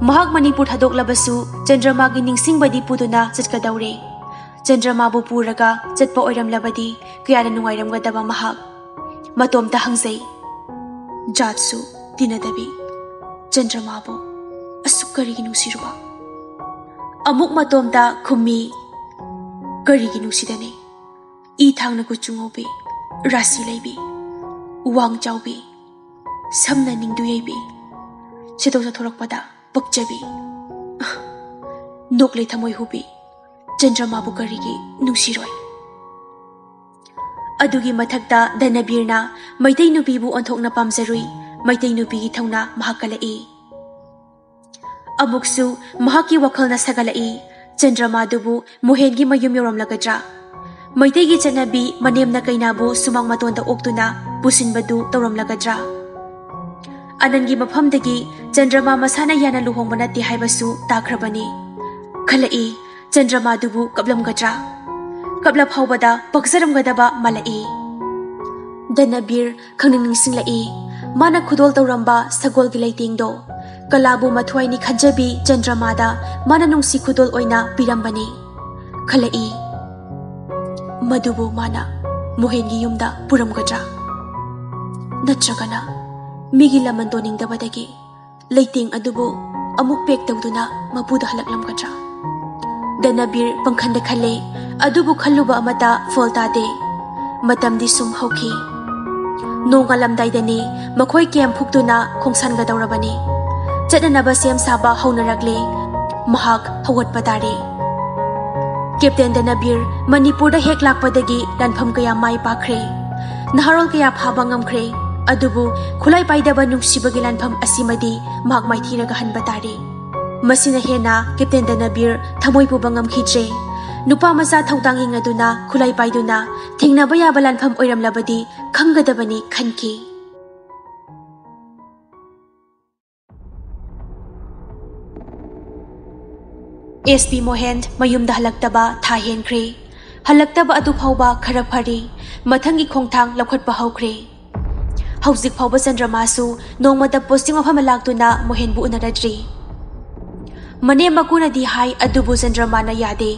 ꯃꯍꯥꯛ ꯃꯅꯤꯄꯨꯔ ꯊꯥꯗꯣꯛꯂꯕꯁꯨ ꯆꯟꯗ꯭ꯔꯃꯥꯒꯤ ꯅꯤꯡꯁꯤꯡꯕꯗꯤ ꯄꯨꯗꯨꯅ ꯆꯠꯀꯗꯧꯔꯦ꯫ ꯆꯟꯗ꯭ꯔꯃꯥꯕꯨ ꯄꯨꯔꯒ ꯆꯠꯄ ꯑꯣꯏꯔꯝꯂꯕꯗꯤ ꯀꯌꯥꯗ ꯅꯨꯡꯉꯥꯏꯔꯝꯒꯗꯕ ꯃꯍꯥꯛ꯫ ꯃꯇꯣꯝꯇ ꯍꯪꯖꯩ, ꯖꯥꯠꯁꯨ ꯇꯤꯟꯅꯗꯕꯤ ꯆꯟꯗ꯭ꯔꯃꯥꯕꯨ ꯑꯁꯨꯛ ꯀꯔꯤꯒꯤ ꯅꯨꯡꯁꯤꯔꯨꯕ? ꯑꯃꯨꯛ ꯃꯇꯣꯝꯇ ꯈꯨꯝꯃꯤ, ꯀꯔꯤꯒꯤ ꯅꯨꯡꯁꯤꯗꯅꯤ? ꯏ ꯊꯥꯡꯅ ꯀꯨꯆꯨ ꯉꯧꯕꯤ, ꯔꯥꯁꯤ ꯂꯩꯕꯤ, ꯋꯥꯡ ꯆꯥꯎꯕꯤ, ꯁꯝꯅ ꯅꯤꯡꯗꯨ ꯌꯩꯕꯤ, ꯁꯦꯠꯊꯣꯛ ꯆꯠꯊꯣꯔꯛꯄꯗ ꯄꯛꯆꯕꯤ, ꯅꯣꯛꯂꯦ ꯊꯃꯣꯏ ꯍꯨꯕꯤ, ꯆꯟꯗ꯭ꯔꯃꯥꯕꯨ ꯀꯔꯤꯒꯤ ꯅꯨꯡꯁꯤꯔꯣꯏ? ꯑꯗꯨꯒꯤ ꯃꯊꯛꯇ ꯗꯅꯕꯤꯔꯅ ꯃꯩꯇꯩ ꯅꯨꯄꯤꯕꯨ ꯑꯣꯟꯊꯣꯛꯅ ꯄꯥꯝꯖꯔꯨꯏ꯫ ꯃꯩꯇꯩ ꯅꯨꯄꯤꯒꯤ ꯊꯧꯅꯥ ꯃꯍꯥꯛ ꯀꯜꯂꯛꯏ꯫ ꯑꯃꯨꯛꯁꯨ ꯃꯍꯥꯛꯀꯤ ꯋꯥꯈꯜꯅ ꯁꯥꯒꯠꯂꯛꯏ, ꯆꯟꯗ꯭ꯔꯃꯥꯗꯨꯕꯨ ꯃꯣꯍꯦꯟꯒꯤ ꯃꯌꯨꯝ ꯌꯧꯔꯝꯂꯒꯗ꯭ꯔꯥ? ꯃꯩꯇꯩꯒꯤ ꯆꯠꯅꯕꯤ ꯃꯅꯦꯝꯅ ꯀꯩꯅꯥꯕꯨ ꯁꯨꯃꯥꯡ ꯃꯇꯣꯟꯗ ꯑꯣꯛꯇꯨꯅ ꯄꯨꯁꯤꯟꯕꯗꯨ ꯇꯧꯔꯝꯂꯒꯗ꯭ꯔꯥ? ꯑꯅꯟꯒꯤ ꯃꯐꯝꯗꯒꯤ ꯆꯟꯗ꯭ꯔꯃꯥ ꯃꯁꯥꯅ ꯌꯥꯅ ꯂꯨꯍꯣꯡꯕ ꯅꯠꯇꯦ ꯍꯥꯏꯕꯁꯨ ꯇꯥꯈ꯭ꯔꯕꯅꯤ꯫ ꯈꯜꯂꯛꯏ, ꯆꯟꯗ꯭ꯔꯃꯥꯗꯨꯕꯨ ꯀꯞꯂꯝꯒꯗ꯭ꯔꯥ? ꯀꯞꯂ ꯐꯥꯎꯕꯗ ꯄꯛꯆꯔꯝꯒꯗꯕ ꯃꯥꯜꯂꯛꯏ꯫ ꯗꯅꯕꯤꯔ ꯈꯪꯅꯤꯡ ꯅꯤꯡꯁꯤꯡꯂꯛꯏ꯫ ꯃꯥꯅ ꯈꯨꯗꯣꯜ ꯇꯧꯔꯝꯕ ꯁꯒꯣꯜꯒꯤ ꯂꯩꯇꯦꯡꯗꯣ ꯀꯂꯥꯕꯨ ꯃꯊ꯭ꯋꯥꯏꯅꯤ ꯈꯟꯖꯕꯤ ꯆꯟꯗ꯭ꯔꯃꯥꯗ ꯃꯥꯅ ꯅꯨꯡꯁꯤ ꯈꯨꯗꯣꯜ ꯑꯣꯏꯅ ꯄꯤꯔꯝꯕꯅꯤ꯫ ꯈꯜꯂꯛꯏ, ꯃꯗꯨꯕꯨ ꯃꯥꯅ ꯃꯣꯍꯦꯟꯒꯤ ꯌꯨꯝꯗ ꯄꯨꯔꯝꯒꯗ꯭ꯔꯥ? ꯅꯠꯇ꯭ꯔꯒꯅ ꯃꯤꯒꯤ ꯂꯃꯟ ꯇꯣꯟꯅꯤꯡꯗꯕꯗꯒꯤ ꯂꯩꯇꯦꯡ ꯑꯗꯨꯕꯨ ꯑꯃꯨꯛ ꯄꯦꯛ ꯇꯧꯗꯨꯅ ꯃꯄꯨꯗ ꯍꯜꯂꯛꯂꯝꯒꯗ꯭ꯔꯥ? ꯗꯅꯕꯤꯔ ꯄꯪꯈꯟꯗ ꯈꯜꯂꯦ, ꯑꯗꯨꯕꯨ ꯈꯜꯂꯨꯕ ꯑꯃꯠꯇ ꯐꯣꯜ ꯇꯥꯗꯦ꯫ ꯃꯇꯝꯗꯤ ꯁꯨꯝ ꯍꯧꯈꯤ꯫ ꯅꯣꯡꯉꯥꯜꯂꯝꯗꯥꯏꯗꯅꯤ ꯃꯈꯣꯏ ꯀꯦꯝ ꯐꯨꯛꯇꯨꯅ ꯈꯣꯡꯁꯥꯟꯒꯗꯧꯔꯕꯅꯤ꯫ ꯆꯠꯅꯅꯕ ꯁꯦꯝ ꯁꯥꯕ ꯍꯧꯅꯔꯛꯂꯦ꯫ ꯃꯍꯥꯛ ꯍꯧꯒꯠꯄ ꯇꯥꯔꯦ꯫ ꯀꯦꯞꯇꯦꯟ ꯗꯅꯕꯤꯔ ꯃꯅꯤꯄꯨꯔꯗ ꯍꯦꯛ ꯂꯥꯛꯄꯗꯒꯤ ꯂꯥꯟꯐꯝ ꯀꯌꯥ ꯃꯥꯏ ꯄꯥꯛꯈ꯭ꯔꯦ꯫ ꯅꯍꯥꯔꯣꯜ ꯀꯌꯥ ꯐꯥꯕ ꯉꯝꯈ꯭ꯔꯦ꯫ ꯑꯗꯨꯕꯨ ꯈꯨꯠꯂꯥꯏ ꯄꯥꯏꯗꯕ ꯅꯨꯡꯁꯤꯕꯒꯤ ꯂꯥꯟꯐꯝ ꯑꯁꯤꯃꯗꯤ ꯃꯍꯥꯛ ꯃꯥꯏꯊꯤꯔꯒ ꯍꯟꯕ ꯇꯥꯔꯦ꯫ ꯃꯁꯤꯅ ꯍꯦꯟꯅ ꯀꯦꯞꯇꯦꯟ ꯗꯅꯕꯤꯔ ꯊꯃꯣꯏ ꯄꯨꯕ ꯉꯝꯈꯤꯗ꯭ꯔꯦ꯫ ꯅꯨꯄꯥ ꯃꯆꯥ ꯊꯧꯗꯥꯡ ꯌꯦꯡꯅꯗꯨꯅ ꯈꯨꯠꯂꯥꯏ ꯄꯥꯏꯗꯨꯅ ꯊꯦꯡꯅꯕ ꯌꯥꯕ ꯂꯥꯟꯐꯝ ꯑꯣꯏꯔꯝꯂꯕꯗꯤ ꯈꯪꯒꯗꯕꯅꯤ ꯈꯟꯈꯤ꯫ ꯑꯦꯁ ꯄꯤ ꯃꯣꯍꯦꯟ ꯃꯌꯨꯝꯗ ꯍꯜꯂꯛꯇꯕ ꯊꯥ ꯍꯦꯟꯈ꯭ꯔꯦ꯫ ꯍꯜꯂꯛꯇꯕ ꯑꯗꯨ ꯐꯥꯎꯕ ꯈꯔ ꯐꯔꯤ꯫ ꯃꯊꯪꯒꯤ ꯈꯣꯡꯊꯥꯡ ꯂꯧꯈꯠꯄ ꯍꯧꯈ꯭ꯔꯦ꯫ ꯍꯧꯖꯤꯛ ꯐꯥꯎꯕ ꯆꯟꯗ꯭ꯔꯃꯥꯁꯨ ꯅꯣꯡꯃꯇ ꯄꯣꯁꯇꯤꯡ ꯃꯐꯝꯗ ꯂꯥꯛꯇꯨꯅ ꯃꯣꯍꯦꯟꯕꯨ ꯎꯅꯔꯗ꯭ꯔꯤ꯫ ꯃꯅꯦꯝ ꯃꯀꯨꯅꯗꯤ ꯍꯥꯏ, ꯑꯗꯨꯕꯨ ꯆꯟꯗ꯭ꯔꯃꯥꯅ ꯌꯥꯗꯦ꯫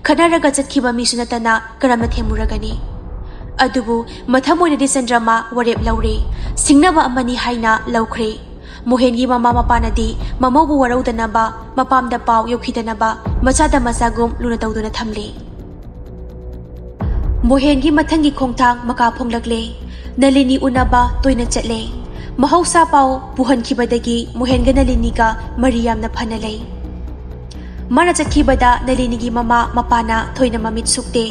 ꯈꯠꯅꯔꯒ ꯆꯠꯈꯤꯕ ꯃꯤꯁꯨ ꯅꯠꯇꯅ ꯀꯔꯝꯅ ꯊꯦꯝꯃꯨꯔꯒꯅꯤ? ꯑꯗꯨꯕꯨ ꯃꯊꯪ ꯑꯣꯏꯅꯗꯤ ꯆꯟꯗ꯭ꯔꯃꯥ ꯋꯥꯔꯦꯞ ꯂꯧꯔꯦ꯫ ꯁꯤꯡꯅꯕ ꯑꯃꯅꯤ ꯍꯥꯏꯅ ꯂꯧꯈ꯭ꯔꯦ꯫ ꯃꯣꯍꯦꯟꯒꯤ ꯃꯃꯥ ꯃꯄꯥꯅꯗꯤ ꯃꯃꯧꯕꯨ ꯋꯥꯔꯧꯗꯅꯕ, ꯃꯄꯥꯝꯗ ꯄꯥꯎ ꯌꯧꯈꯤꯗꯅꯕ ꯃꯆꯥꯗ ꯃꯆꯥꯒꯨꯝ ꯂꯨꯅ ꯇꯧꯗꯨꯅ ꯊꯝꯂꯤ꯫ ꯃꯣꯍꯦꯟꯒꯤ ꯃꯊꯪꯒꯤ ꯈꯣꯡꯊꯥꯡ ꯃꯀꯥ ꯐꯣꯡꯂꯛꯂꯦ꯫ ꯅꯂꯤꯅꯤ ꯎꯅꯕ ꯇꯣꯏꯅ ꯆꯠꯂꯦ꯫ ꯃꯍꯧꯁꯥ ꯄꯥꯎ ꯄꯨꯍꯟꯈꯤꯕꯗꯒꯤ ꯃꯣꯍꯦꯟꯒ ꯅꯂꯤꯅꯤꯒ ꯃꯔꯤ ꯌꯥꯝꯅ ꯐꯅ ꯂꯩ꯫ ꯃꯥꯅ ꯆꯠꯈꯤꯕꯗ ꯅꯂꯤꯅꯤꯒꯤ ꯃꯃꯥ ꯃꯄꯥꯅ ꯊꯣꯏꯅ ꯃꯃꯤꯠ ꯁꯨꯛꯇꯦ꯫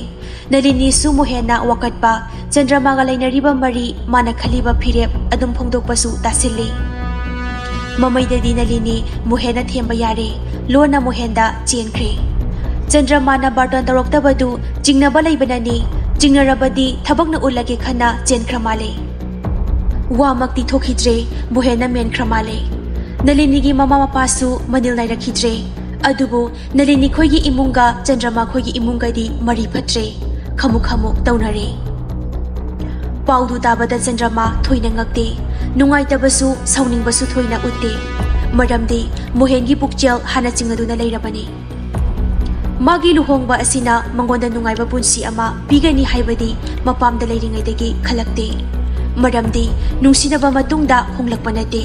ꯅꯂꯤꯅꯤꯁꯨ ꯃꯣꯍꯦꯟꯅ ꯋꯥꯀꯠꯄ, ꯆꯟꯗ꯭ꯔꯃꯥꯒ ꯂꯩꯅꯔꯤꯕ ꯃꯔꯤ, ꯃꯥꯅ ꯈꯜꯂꯤꯕ ꯐꯤꯔꯦꯞ ꯑꯗꯨꯝ ꯐꯣꯡꯗꯣꯛꯄꯁꯨ ꯇꯥꯁꯤꯜꯂꯤ꯫ ꯃꯃꯩꯗꯗꯤ ꯅꯂꯤꯅꯤ ꯃꯣꯍꯦꯟꯅ ꯊꯦꯝꯕ ꯌꯥꯔꯦ꯫ ꯂꯣꯟꯅ ꯃꯣꯍꯦꯟꯗ ꯆꯦꯟꯈ꯭ꯔꯦ꯫ ꯆꯟꯗ꯭ꯔꯃꯥꯅ ꯕꯥꯔꯇꯣꯟ ꯇꯧꯔꯛꯇꯕꯗꯨ ꯆꯤꯡꯅꯕ ꯂꯩꯕꯅꯅꯤ꯫ ꯆꯤꯡꯅꯔꯕꯗꯤ ꯊꯕꯛꯅ ꯎꯠꯂꯒꯦ ꯈꯟꯅ ꯆꯦꯟꯈ꯭ꯔ ꯃꯥꯜꯂꯦ꯫ ꯋꯥꯃꯛꯇꯤ ꯊꯣꯛꯈꯤꯗ꯭ꯔꯦ, ꯃꯣꯍꯦꯟꯅ ꯃꯦꯟꯈ꯭ꯔ ꯃꯥꯜꯂꯦ꯫ ꯅꯂꯤꯅꯤꯒꯤ ꯃꯃꯥ ꯃꯄꯥꯁꯨ ꯃꯅꯤꯜ ꯅꯥꯏꯔꯛꯈꯤꯗ꯭ꯔꯦ꯫ ꯑꯗꯨꯕꯨ ꯅꯂꯤꯅꯤ ꯈꯣꯏꯒꯤ ꯏꯃꯨꯡꯒ ꯆꯟꯗ꯭ꯔꯃꯥ ꯈꯣꯏꯒꯤ ꯏꯃꯨꯡꯒꯗꯤ ꯃꯔꯤ ꯐꯠꯇ꯭ꯔꯦ꯫ ꯈꯃꯨꯛ ꯈꯃꯨꯛ ꯇꯧꯅꯔꯦ꯫ ꯄꯥꯎꯗꯨ ꯇꯥꯕꯗ ꯆꯟꯗ꯭ꯔꯃꯥ ꯊꯣꯏꯅ ꯉꯛꯇꯦ꯫ ꯅꯨꯡꯉꯥꯏꯇꯕꯁꯨ ꯁꯥꯎꯅꯤꯡꯕꯁꯨ ꯊꯣꯏꯅ ꯎꯠꯇꯦ꯫ ꯃꯔꯝꯗꯤ ꯃꯣꯍꯦꯟꯒꯤ ꯄꯨꯛꯆꯦꯜ ꯍꯥꯟꯅ ꯆꯤꯡꯅꯗꯨꯅ ꯂꯩꯔꯕꯅꯤ꯫ ꯃꯥꯒꯤ ꯂꯨꯍꯣꯡꯕ ꯑꯁꯤꯅ ꯃꯉꯣꯟꯗ ꯅꯨꯡꯉꯥꯏꯕ ꯄꯨꯟꯁꯤ ꯑꯃ ꯄꯤꯒꯅꯤ ꯍꯥꯏꯕꯗꯤ ꯃꯄꯥꯝꯗ ꯂꯩꯔꯤꯉꯩꯗꯒꯤ ꯈꯜꯂꯛꯇꯦ꯫ ꯃꯔꯝꯗꯤ ꯅꯨꯡꯁꯤꯅꯕ ꯃꯇꯨꯡꯗ ꯍꯣꯡꯂꯛꯄ ꯅꯠꯇꯦ꯫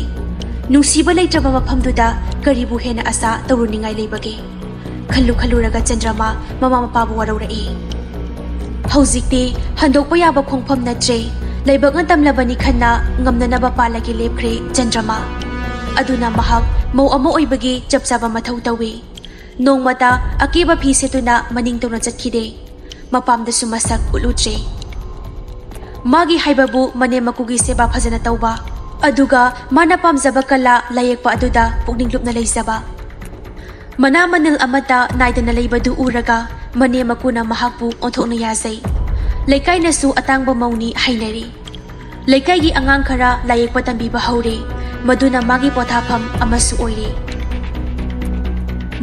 ꯅꯨꯡꯁꯤꯕ ꯂꯩꯇ꯭ꯔꯕ ꯃꯐꯝꯗꯨꯗ ꯀꯔꯤꯕꯨ ꯍꯦꯟꯅ ꯑꯁꯥ ꯇꯧꯔꯨꯅꯤꯡꯉꯥꯏ ꯂꯩꯕꯒꯦ? ꯈꯜꯂꯨ ꯈꯜꯂꯨꯔꯒ ꯆꯟꯗ꯭ꯔꯃꯥ ꯃꯃꯥ ꯃꯄꯥꯕꯨ ꯋꯥꯔꯧꯔꯛꯏ꯫ ꯍꯧꯖꯤꯛꯇꯤ ꯍꯟꯗꯣꯛꯄ ꯌꯥꯕ ꯈꯣꯡꯐꯝ ꯅꯠꯇ꯭ꯔꯦ꯫ ꯂꯥꯏꯕꯛꯅ ꯇꯝꯂꯕꯅꯤ ꯈꯟꯅ ꯉꯝꯅꯅꯕ ꯄꯥꯜꯂꯒꯦ ꯂꯦꯞꯈ꯭ꯔꯦ ꯆꯟꯗ꯭ꯔꯃꯥ꯫ ꯑꯗꯨꯅ ꯃꯍꯥꯛ ꯃꯧ ꯑꯃ ꯑꯣꯏꯕꯒꯤ ꯆꯞ ꯆꯥꯕ ꯃꯊꯧ ꯇꯧꯏ꯫ ꯅꯣꯡꯃꯇ ꯑꯀꯦꯕ ꯐꯤ ꯁꯦꯠꯇꯨꯅ ꯃꯅꯤꯡ ꯇꯧꯅ ꯆꯠꯈꯤꯗꯦ꯫ ꯃꯄꯥꯝꯗꯁꯨ ꯃꯁꯛ ꯎꯠꯂꯨꯗ꯭ꯔꯦ꯫ ꯃꯥꯒꯤ ꯍꯥꯏꯕꯕꯨ ꯃꯅꯦꯝ ꯃꯀꯨꯒꯤ ꯁꯦꯕꯥ ꯐꯖꯅ ꯇꯧꯕ, ꯑꯗꯨꯒ ꯃꯥꯅ ꯄꯥꯝꯖꯕ ꯀꯂꯥ ꯂꯥꯏꯌꯦꯛꯄ ꯑꯗꯨꯗ ꯄꯨꯛꯅꯤꯡ ꯂꯨꯞꯅ ꯂꯩꯖꯕ꯫ ꯃꯅꯥ ꯃꯅꯤꯜ ꯑꯃꯠꯇ ꯅꯥꯏꯗꯅ ꯂꯩꯕꯗꯨ ꯎꯔꯒ ꯃꯅꯦꯝ ꯃꯀꯨꯅ ꯃꯍꯥꯛꯄꯨ ꯑꯣꯟꯊꯣꯛꯅ ꯌꯥꯖꯩ꯫ ꯂꯩꯀꯥꯏꯅꯁꯨ ꯑꯇꯥꯡꯕ ꯃꯧꯅꯤ ꯍꯥꯏꯅꯔꯤ꯫ ꯂꯩꯀꯥꯏꯒꯤ ꯑꯉꯥꯡ ꯈꯔ ꯂꯥꯏꯌꯦꯛꯄ ꯇꯝꯕꯤꯕ ꯍꯧꯔꯦ, ꯃꯗꯨꯅ ꯃꯥꯒꯤ ꯄꯣꯊꯥꯐꯝ ꯑꯃꯁꯨ ꯑꯣꯏꯔꯦ꯫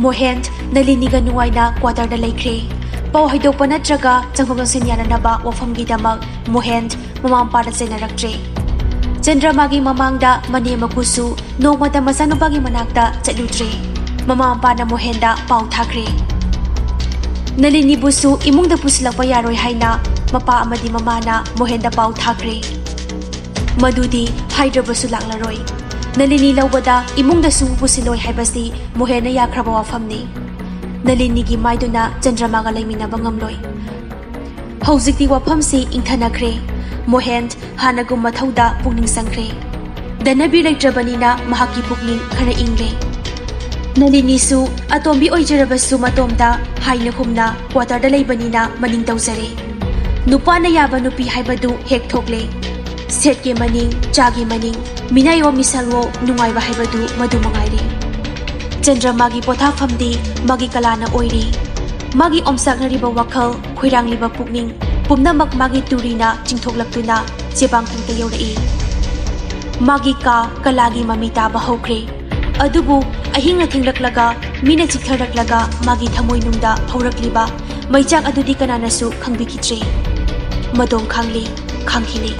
ꯃꯣꯍꯦꯟ ꯅꯂꯤꯅꯤꯒ ꯅꯨꯡꯉꯥꯏꯅ ꯀ꯭ꯋꯥꯇꯔꯗ ꯂꯩꯈ꯭ꯔꯦ꯫ ꯄꯥꯎ ꯍꯥꯏꯗꯣꯛꯄ ꯅꯠꯇ꯭ꯔꯒ ꯆꯪꯊꯣꯛ ꯆꯪꯁꯤꯟ ꯌꯥꯅꯅꯕ ꯋꯥꯐꯝꯒꯤꯗꯃꯛ ꯃꯣꯍꯦꯟ ꯃꯃꯥ ꯃꯄꯥꯗ ꯆꯩꯅꯔꯛꯇ꯭ꯔꯦ꯫ ꯆꯟꯗ꯭ꯔꯃꯥꯒꯤ ꯃꯃꯥꯡꯗ ꯃꯅꯦꯝ ꯃꯀꯨꯁꯨ ꯅꯣꯡꯃꯇ ꯃꯆꯥꯅꯨꯄꯥꯒꯤ ꯃꯅꯥꯛꯇ ꯆꯠꯂꯨꯗ꯭ꯔꯦ꯫ ꯃꯃꯥ ꯃꯄꯥꯅ ꯃꯣꯍꯦꯟꯗ ꯄꯥꯎ ꯊꯥꯈ꯭ꯔꯦ꯫ ꯅꯂꯤꯅꯤꯕꯨꯁꯨ ꯏꯃꯨꯡꯗ ꯄꯨꯁꯤꯜꯂꯛꯄ ꯌꯥꯔꯣꯏ ꯍꯥꯏꯅ ꯃꯄꯥ ꯑꯃꯗꯤ ꯃꯃꯥꯅ ꯃꯣꯍꯦꯟꯗ ꯄꯥꯎ ꯊꯥꯈ꯭ꯔꯦ꯫ ꯃꯗꯨꯗꯤ ꯍꯥꯏꯗ꯭ꯔꯕꯁꯨ ꯂꯥꯛꯂꯔꯣꯏ꯫ ꯅꯂꯤꯅꯤ ꯂꯧꯕꯗ ꯏꯃꯨꯡꯗ ꯁꯨꯡꯄꯨ ꯄꯨꯁꯤꯜꯂꯣꯏ ꯍꯥꯏꯕꯁꯤ ꯃꯣꯍꯦꯟꯅ ꯌꯥꯈ꯭ꯔꯕ ꯋꯥꯐꯝꯅꯤ꯫ ꯅꯂꯤꯅꯤꯒꯤ ꯃꯥꯏꯗꯨꯅ ꯆꯟꯗ꯭ꯔꯃꯥꯒ ꯂꯩꯃꯤꯟꯅꯕ ꯉꯝꯂꯣꯏ꯫ ꯍꯧꯖꯤꯛꯇꯤ ꯋꯥꯐꯝꯁꯤ ꯏꯪꯊꯅꯈ꯭ꯔꯦ꯫ ꯃꯣꯍꯦꯟ ꯍꯥꯟꯅꯒꯨꯝ ꯃꯊꯧꯗ ꯄꯨꯛꯅꯤꯡ ꯆꯪꯈ꯭ꯔꯦ꯫ ꯙꯅꯕꯤꯔ ꯂꯩꯇ꯭ꯔꯕꯅꯤꯅ ꯃꯍꯥꯛꯀꯤ ꯄꯨꯛꯅꯤꯡ ꯈꯔ ꯏꯪꯂꯦ꯫ ꯅꯂꯤꯅꯤꯁꯨ ꯑꯇꯣꯝꯕꯤ ꯑꯣꯏꯖꯔꯕꯁꯨ ꯃꯇꯣꯝꯇ ꯍꯥꯏꯅ ꯍꯨꯝꯅ ꯀ꯭ꯋꯥꯇꯔꯗ ꯂꯩꯕꯅꯤꯅ ꯃꯅꯤꯡ ꯇꯧꯖꯔꯦ꯫ ꯅꯨꯄꯥꯅ ꯌꯥꯕ ꯅꯨꯄꯤ ꯍꯥꯏꯕꯗꯨ ꯍꯦꯛ ꯊꯣꯛꯂꯦ꯫ ꯁꯦꯠꯀꯦ ꯃꯅꯤꯡ, ꯆꯥꯒꯦ ꯃꯅꯤꯡ, ꯃꯤꯅꯥꯏꯋꯣ ꯃꯤꯁꯜꯋꯣ ꯅꯨꯡꯉꯥꯏꯕ ꯍꯥꯏꯕꯗꯨ ꯃꯗꯨ ꯃꯉꯥꯏꯔꯦ꯫ ꯆꯟꯗ꯭ꯔꯃꯥꯒꯤ ꯄꯣꯊꯥꯐꯝꯗꯤ ꯃꯥꯒꯤ ꯀꯂꯥꯅ ꯑꯣꯏꯔꯤ꯫ ꯃꯥꯒꯤ ꯑꯣꯝꯆꯥꯛꯅꯔꯤꯕ ꯋꯥꯈꯜ, ꯈꯣꯏꯔꯥꯡꯂꯤꯕ ꯄꯨꯛꯅꯤꯡ ꯄꯨꯝꯅꯃꯛ ꯃꯥꯒꯤ ꯇꯨꯔꯤꯅ ꯆꯤꯡꯊꯣꯛꯂꯛꯇꯨꯅ ꯆꯦꯕꯥꯡ ꯊꯣꯡꯗ ꯌꯧꯔꯛꯏ꯫ ꯃꯥꯒꯤ ꯀꯥ ꯀꯂꯥꯒꯤ ꯃꯃꯤ ꯇꯥꯕ ꯍꯧꯈ꯭ꯔꯦ꯫ ꯑꯗꯨꯕꯨ ꯑꯍꯤꯡꯅ ꯊꯦꯡꯂꯛꯂꯒ ꯃꯤꯅ ꯆꯤꯛꯊꯔꯛꯂꯒ ꯃꯥꯒꯤ ꯊꯃꯣꯏꯅꯨꯡꯗ ꯍꯧꯔꯛꯂꯤꯕ ꯃꯩꯆꯥꯛ ꯑꯗꯨꯗꯤ ꯀꯅꯥꯅꯁꯨ ꯈꯪꯕꯤꯈꯤꯗ꯭ꯔꯦ꯫ ꯃꯗꯣꯝ ꯈꯥꯡꯂꯤ꯫ ꯈꯥꯡꯈꯤꯅꯤ꯫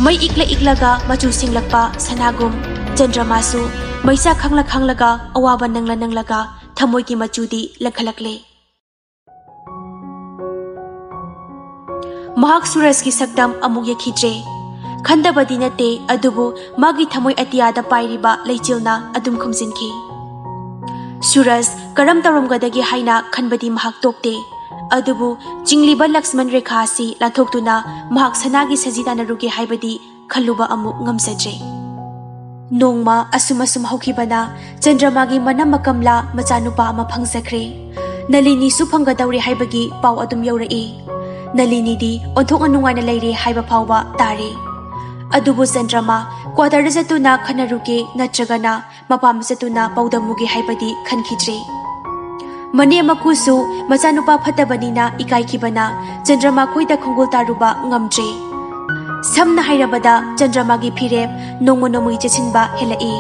ꯃꯩ ꯏꯛꯂ ꯏꯛꯂꯒ ꯃꯆꯨ ꯁꯤꯡꯂꯛꯄ ꯁꯅꯥꯒꯨꯝ, ꯆꯟꯗ꯭ꯔꯃꯥꯁꯨ ꯃꯩꯁꯥ ꯈꯥꯡꯂ ꯈꯥꯡꯂꯒ ꯑꯋꯥꯕ ꯅꯪꯂ ꯅꯪꯂꯒ ꯊꯃꯣꯏꯒꯤ ꯃꯆꯨꯗꯤ ꯂꯪꯈꯠꯂꯛꯂꯦ꯫ ꯃꯍꯥꯛ ꯁꯨꯔꯖꯀꯤ ꯁꯛꯇꯝ ꯑꯃꯨꯛ ꯌꯦꯛꯈꯤꯗ꯭ꯔꯦ꯫ ꯈꯟꯗꯕꯗꯤ ꯅꯠꯇꯦ, ꯑꯗꯨꯕꯨ ꯃꯥꯒꯤ ꯊꯃꯣꯏ ꯑꯇꯤꯌꯥꯗ ꯄꯥꯏꯔꯤꯕ ꯂꯩꯆꯤꯜꯅ ꯑꯗꯨꯝ ꯈꯨꯝꯖꯤꯟꯈꯤ꯫ ꯁꯨꯔꯖ ꯀꯔꯝ ꯇꯧꯔꯝꯒꯗꯒꯦ ꯍꯥꯏꯅ ꯈꯟꯕꯗꯤ ꯃꯍꯥꯛ ꯇꯣꯛꯇꯦ, ꯑꯗꯨꯕꯨ ꯆꯤꯡꯂꯤꯕ ꯂꯛꯁꯃꯟ ꯔꯦꯈꯥ ꯑꯁꯤ ꯂꯥꯟꯊꯣꯛꯇꯨꯅ ꯃꯍꯥꯛ ꯁꯅꯥꯒꯤ ꯁꯖꯤ ꯇꯥꯟꯅꯔꯨꯒꯦ ꯍꯥꯏꯕꯗꯤ ꯈꯜꯂꯨꯕ ꯑꯃꯨꯛ ꯉꯝꯖꯗ꯭ꯔꯦ꯫ ꯅꯣꯡꯃ ꯑꯁꯨꯝ ꯑꯁꯨꯝ ꯍꯧꯈꯤꯕꯅ ꯆꯟꯗ꯭ꯔꯃꯥꯒꯤ ꯃꯅꯝ ꯃꯀꯝꯂꯥ ꯃꯆꯥꯅꯨꯄꯥ ꯑꯃ ꯐꯪꯖꯈ꯭ꯔꯦ꯫ ꯅꯂꯤꯅꯤꯁꯨ ꯐꯪꯒꯗꯧꯔꯦ ꯍꯥꯏꯕꯒꯤ ꯄꯥꯎ ꯑꯗꯨꯝ ꯌꯧꯔꯛꯏ꯫ ꯅꯂꯤꯅꯤꯗꯤ ꯑꯣꯟꯊꯣꯛꯅ ꯅꯨꯡꯉꯥꯏꯅ ꯂꯩꯔꯦ ꯍꯥꯏꯕ ꯐꯥꯎꯕ ꯇꯥꯔꯦ꯫ ꯑꯗꯨꯕꯨ ꯆꯟꯗ꯭ꯔꯃꯥ ꯀ꯭ꯋꯥꯇꯔꯗ ꯆꯠꯇꯨꯅ ꯈꯟꯅꯔꯨꯒꯦ ꯅꯠꯇ꯭ꯔꯒꯅ ꯃꯄꯥꯝꯗ ꯆꯠꯇꯨꯅ ꯄꯥꯎꯗꯝꯃꯨꯒꯦ ꯍꯥꯏꯕꯗꯤ ꯈꯟꯈꯤꯗ꯭ꯔꯦ꯫ ꯃꯅꯦꯝ ꯃꯀꯨꯁꯨ ꯃꯆꯥꯅꯨꯄꯥ ꯐꯠꯇꯕꯅꯤꯅ ꯏꯀꯥꯏꯈꯤꯕꯅ ꯆꯟꯗ꯭ꯔꯃꯥ ꯈꯣꯏꯗ ꯈꯣꯡꯒꯨꯜ ꯇꯥꯔꯨꯕ ꯉꯝꯗ꯭ꯔꯦ꯫ ꯁꯝꯅ ꯍꯥꯏꯔꯕꯗ ꯆꯟꯗ꯭ꯔꯃꯥꯒꯤ ꯐꯤꯔꯦꯞ ꯅꯣꯡꯃ ꯅꯣꯡꯃꯒꯤ ꯆꯦꯠꯁꯤꯟꯕ ꯍꯦꯜꯂꯛꯏ꯫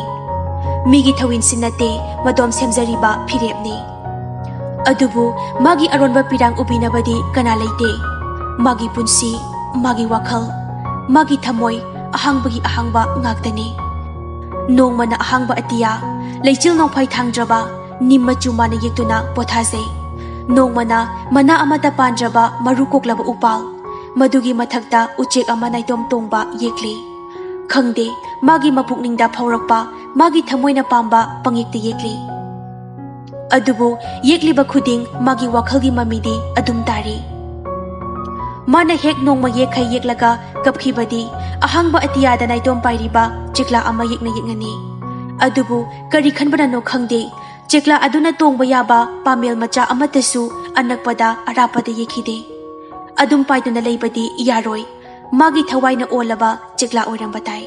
ꯃꯤꯒꯤ ꯊꯧꯏꯟꯁꯤ ꯅꯠꯇꯦ, ꯃꯇꯣꯝ ꯁꯦꯝꯖꯔꯤꯕ ꯐꯤꯔꯦꯞꯅꯤ꯫ ꯑꯗꯨꯕꯨ ꯃꯥꯒꯤ ꯑꯔꯣꯟꯕ ꯄꯤꯔꯥꯡ ꯎꯕꯤꯅꯕꯗꯤ ꯀꯅꯥ ꯂꯩꯇꯦ꯫ ꯃꯥꯒꯤ ꯄꯨꯟꯁꯤ, ꯃꯥꯒꯤ ꯋꯥꯈꯜ, ꯃꯥꯒꯤ ꯊꯃꯣꯏ ꯑꯍꯥꯡꯕꯒꯤ ꯑꯍꯥꯡꯕ ꯉꯥꯛꯇꯅꯤ꯫ ꯅꯣꯡꯃꯅ ꯑꯍꯥꯡꯕ ꯑꯇꯤꯌꯥ, ꯂꯩꯆꯤꯜ ꯅꯣꯡꯐꯥꯏ ꯊꯥꯡꯗ꯭ꯔꯕ ꯅꯤꯝ ꯃꯆꯨ ꯃꯥꯅ ꯌꯦꯛꯇꯨꯅ ꯄꯣꯊꯥꯖꯩ꯫ ꯅꯣꯡꯃꯅ ꯃꯅꯥ ꯑꯃꯠꯇ ꯄꯥꯟꯗ꯭ꯔꯕ ꯃꯔꯨ ꯀꯣꯛꯂꯕ ꯎꯄꯥꯜ, ꯃꯗꯨꯒꯤ ꯃꯊꯛꯇ ꯎꯆꯦꯛ ꯑꯃ ꯅꯥꯏꯇꯣꯝ ꯇꯣꯡꯕ ꯌꯦꯛꯂꯤ꯫ ꯈꯪꯗꯦ, ꯃꯥꯒꯤ ꯃꯄꯨꯛꯅꯤꯡꯗ ꯐꯥꯎꯔꯛꯄ, ꯃꯥꯒꯤ ꯊꯃꯣꯏꯅ ꯄꯥꯝꯕ ꯄꯪꯌꯦꯛꯇ ꯌꯦꯛꯂꯤ꯫ ꯑꯗꯨꯕꯨ ꯌꯦꯛꯂꯤꯕ ꯈꯨꯗꯤꯡ ꯃꯥꯒꯤ ꯋꯥꯈꯜꯒꯤ ꯃꯃꯤꯗꯤ ꯑꯗꯨꯝ ꯇꯥꯔꯤ꯫ ꯃꯥꯅ ꯍꯦꯛ ꯅꯣꯡꯃ ꯌꯦꯛꯈꯩ ꯌꯦꯛꯂꯒ ꯀꯞꯈꯤꯕꯗꯤ ꯑꯍꯥꯡꯕ ꯑꯇꯤꯌꯥꯗ ꯅꯥꯏꯇꯣꯝ ꯄꯥꯏꯔꯤꯕ ꯆꯦꯛꯂꯥ ꯑꯃ ꯌꯦꯛꯅ ꯌꯦꯛꯅꯅꯤ꯫ ꯑꯗꯨꯕꯨ ꯀꯔꯤ ꯈꯟꯕꯅꯅꯣ ꯈꯪꯗꯦ, ꯆꯦꯛꯂꯥ ꯑꯗꯨꯅ ꯇꯣꯡꯕ ꯌꯥꯕ ꯄꯥꯃꯦꯜ ꯃꯆꯥ ꯑꯃꯠꯇꯁꯨ ꯑꯅꯛꯄꯗ ꯑꯔꯥꯞꯄꯗ ꯌꯦꯛꯈꯤꯗꯦ꯫ ꯑꯗꯨꯝ ꯄꯥꯏꯗꯨꯅ ꯂꯩꯕꯗꯤ ꯌꯥꯔꯣꯏ꯫ ꯃꯥꯒꯤ ꯊꯋꯥꯏꯅ ꯑꯣꯜꯂꯕ ꯆꯦꯛꯂꯥ ꯑꯣꯏꯔꯝꯕ ꯇꯥꯏ꯫